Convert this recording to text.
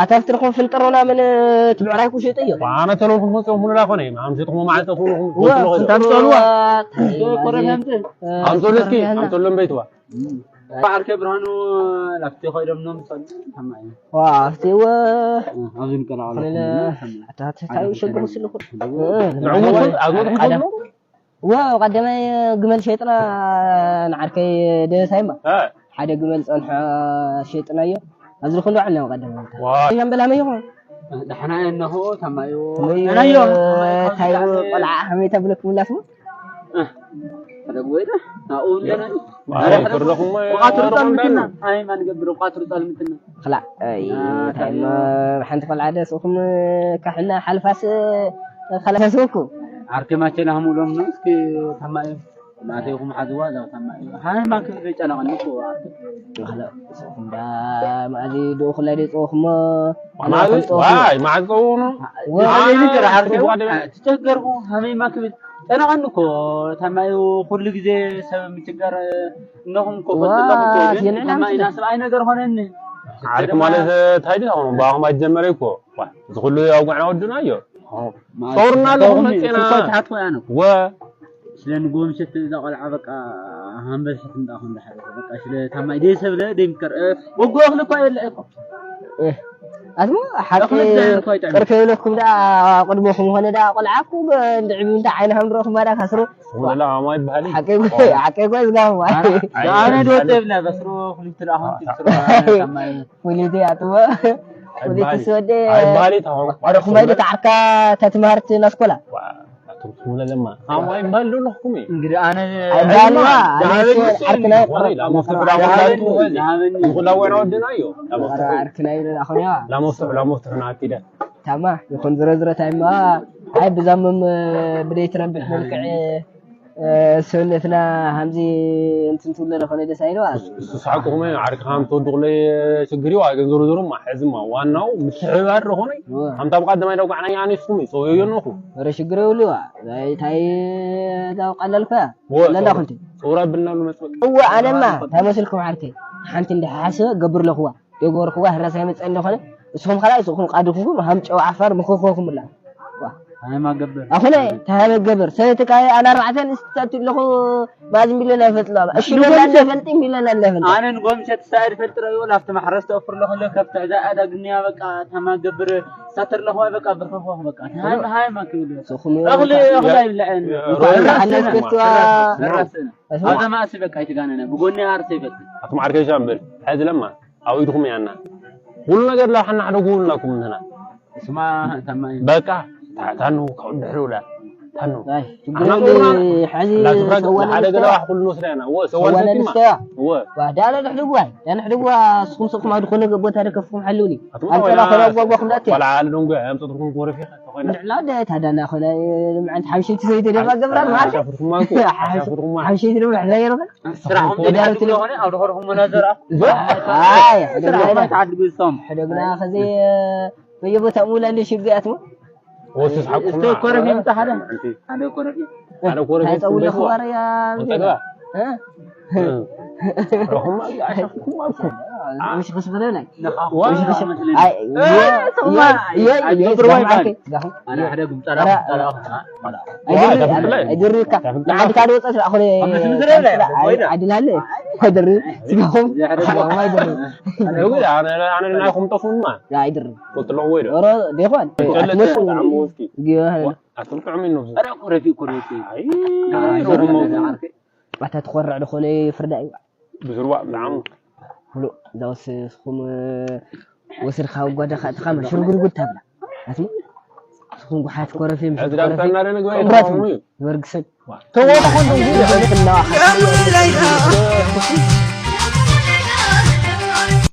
ኣታ ፍልጥሮና ምን ትብዕራይ ኩሽጥ እዩ። ኣነ ተለኹም ፈጽሙ ሙሉላ ኮነ። ኣምሽትኩም መዓልቲ ኩሉ እወ፣ ተምጸልዋ። ኣምጸሉ እስኪ ኣምጸሎም በይትዋ። ዓርከ ብርሃኑ ላፍቲ ኮይዶም ነው ምሳሉ። ዋ ኣብቲ ወ ኣብዚ ንቀላቀሉ። ኣታ ተታይ ሸግሩ ስልኹ። ንዕሙት ኣዝወት ሓደ ወ ቀደማይ ግመል ሸጥና ንዓርከይ ደበሳይማ ሓደ ግመል ጸንሖ ሸጥናዮ። ኣብዚ ኩሉ ዓለም ቀደም ዋ ሻምበል ሃመይ ይኹን። ደሕና እነሆ። ታማዩ። ታማዩ። ታይ ቆልዓ ሃመይ ተብለክ ምላስ። ተደግወይዳ ናኡ እንደና። ማይ ፍርደኹም። ቋትሩ ጣልምትና። ኣይ ማን ገብር ቋትሩ ጣልምትና። ክላ። ኣይ። ሓንቲ ቆልዓ ደስ ኹም ካሕና ሓልፋስ ከላሰስኩ። ዓርከ ማቸና ህሙሎም ነው እስኪ። ታማዩ። ማቴኹም ሓዝዋ ዛው ታማዩ። ሃይ ማክ ዘይጨነቐኒ እኮ። ክላ። እንዳ ማዚ ዶ ኩላ ደ ጾኹሞ። ማዚ ዋይ ማዚ ጾኹሞ። ወ- ትቸገርኩ ሃመይ ማክብል ጨነቐኒ እኮ። ታማዩ ኩሉ ግዜ ሰብ ምችገር እነኹም እኮ ዋ፣ ፈጥለኹ እኮ። ግን የንዕና ታማይና ምስለ- ሰብኣይ ነገር ኾነኒ። ዓርክ ማለት እንታይ ድዩ? ኣሁን ባኹም ኣይጀመረ እኮ። ዋ፣ እዚ ኩሉ ኣውጋዕና ወድና እዩ። ጦርና ኣለኹም መጽና። ስልኳ ይትሓት እኮ ያነ። ወ- ስለ ንግሆ ምሸት እዛ ቆልዓ በቃ ሃንበል ሕት እንዳኹም እንዳሓለፈ በቃ ስለ ታማይ ደይ ሰብለ ደይ ምከር። ወጎ እኽሊ እኮ የለ እኮ። ኣትሞ ሓቂ እኽሊ እኮ ኣይጥዕም። ቅርክ ይብለኩም ደኣ ቅድመኹም ኾነ ደኣ ቆልዓ እኮ እንድዕቢ እንታይ ዓይንኻ ምረኹም ማዳ ካስሩ። ወላ ኣማይ በሃሊ። ሓቂ እኮ ሓቂ እኮ ዝጋሙ። ኣነ ዶ ተብላ በስሩ ክልተ ደኣ ኹም ትስሩ። ታማይ። ፍሉይቲ ኣጥቦ። ፍሉይቲ ስወደ። ኣይባሊ ታሆ። ኣረ ኩማይ ዶ ተዓርካ ተትምህርቲ ናስኮላ። ኣቱም ስሙለ ለማ። ኣሞ ኣይባል ዶ ኣለኹም። እንግዲህ ኣነ ኣይባል ዋ። ኣነ ዓርክና። ኩላ ወራ ወድና እዩ። ዓርክና ይደላ ኾያ። ላሞፍትሕ ላሞፍትሕ ናኪደ። ታማ ይኹን ዝረዝረ ታይማ። ኣይ ብዛምም ብደይ ትረብሕ መልክዕ ሰውነትና ሃምዚ እንትን ትብሎ ደኾነ ደስ ኣይለዋ። እሱ ሳዕቁኹም ዓርክኻ ምተወድቑለይ ችግር ይዋ። ግን ዞሮ ዞሮ ማ ሕዝማ ዋናው ምትሕብባር ደኾነ። እወ። ሃምታ ብቓ ደማይ ደጓዕና ኣነስኩም ይጸውዮ ኣለኹ። ወረ ሽግር የብሉ ይዋ። እንታይ ዛው ቀለልካ? እወ፣ ለንዳ ጸውራ- ኩንቲ። ጸውራ ብልና ብመጽበቅ። እወ፣ ኣነማ እንታይ መስልኩም ዓርከይ? ሓንቲ እንደ ሓሰበ ገብር ለኹዋ። የጎርኽዋ ህራስ ኣይመጸን ደኾነ። እስኹም ኸላ እስኹም ቃድኹም ሃምጨው ዓፋር ምኽኾኹም ብላ። ዋ። ኣነ ማገብር ኣኹነ ተሃበገብር ሰበይትካ ኣነ ኣርባዕተ ንስታት ኣለኹ። ማዝ ሚልዮን ኣይፈልጥ እሺ፣ እሺ፣ ሚልዮን ኣለ ፈልጥ ሚልዮን ኣለ ፈልጥ ኣነ ንጎምሸት ሳይድ ፈልጥ ረዩ ላፍቲ ማሕረስ ተፍር ለኹ ለከፍተ እዛ ኣዳግንያ በቃ ተማገብር ሳተር ለኹ በቃ ብርኸኹ በቃ ሃይ ሃይ ማክብል ስኹም እኽሊ እኽሊ ኣይብልዕን። ሓነት ከፍትዋ ኣዛ ማእሲ በቃ ኣይትጋነነ ብጎኒ ሃርሰ ይፈልጥ ኣቶም ዓርከሻ እምበር ሕዚ ለማ ኣብ ኢድኹም ያና ኩሉ ነገር ላሓና ሓደ ኩልናኩም ንህና ስማ ታማኝ በቃ ታ- ታኑ ካብ ድሕሪ ውላ ታኑ ኣይ ኣና ችግር ቁርና የለ። ሕዚ ላ ዝፍራግ ሰዋል ሓደ ንስተያ ገለዋ ኩሉ ንወስዳ ያና ወ ሰዋል ሰዋል ሰቲማ ንስተያ ወ ዋ ዳና ድሕድጉ ዋይ ዳና ድሕድጉ ስኹም ስኹም ኣብ ዝኾነ ገ- ቦታ ደከፍኩም ሓልውኒ ኣቶም ኣንተ ወላ ላ ኾነ ኣጓጓኹም ዳተ ወላ ዓሊ ደንጎ ኣምጽእኩም ኮረፊ ተኾይና ንዕላ ደ ታዳና ኾነ ምዓንት ሓምሽቲ ሰይቲ ደማ ገብራ ማለት ሓሻፍርኩም ማኩ ሓሻፍርኩም ማኩ ሓምሽቲ ደማ ሕዛ ይረኸ ስራሕኩም ተዳርቱ ተዳርቱ ኾነ ኣብ ድኾርኩም መናዘራ ኣይ ስራሕኩም ተዓድጉ ዝቶም ሕደግና ኸዚ በየቦታኡ ምውላድ ሽግያት ወስስ ሓቁና እስተይ ኮረፊ ምጻ ሓደ ሓንቲ ሓደ ኮረፊ ሓደ ኮረፊ ታይጸውለ ትበይዋ። ኸባርያ እንተጋ እ? እ። ረኹማ ኣሻፍኩም ኣልኩም። ምሽ ክስብለና ንኻኹም ዋ። ኣይ እ፣ የ- ስማ፣ የ- የ- ኣይ፣ የ- ገብሩ ዋይ ጋር ባል። ኣልከ- ጋር- ኣነ ሓደ ጉምጣላ ራ- ጉምጣላ ዋ፣ ኣኹና። ኣይድሪ- ተፍለ። ኣይድሪካ። ተፍለ። ንዓዲ ካዶ ወጻት ኣኹነ ኣብ ምስምስ ረለ፣ ኣይ- ኮይና። ኣይድላለ። ኣይድሪ። ስጋኹም። እዚ ሓደ ስጋኹም ኣይድሪ። ኣነ ኣነ ኣነ ናይኹም ጠፉማ። ያ ኣይድሪ። ቁጥሎ ወይ ዶ። ኦሮ ዴኳን። ጨለተ ኣትመስል። ዓሞ እስኪ። ጊዮሃ። ኣቶም ጥዑም ነው። ኣረ ኮረፊ ኮረፊ። ኣይ። ኣታ ትኾርዕ ዝኾነ ፍርዳ እዩ። ብዝርዋእ ብጣዕሚ። ብሎ እዛ ወስኹም ወስድካ ጓዳኻ እትኻ ሽርጉርጉድ ታብላ ኣቲ ስኹም ጉሓት ኮረፊ ሕዚ ዳምታ እናደ ንግባ ምራት ይተዋሙ እዩ። ይወርግሰን ተወሉ ኮንዶ ጊዜ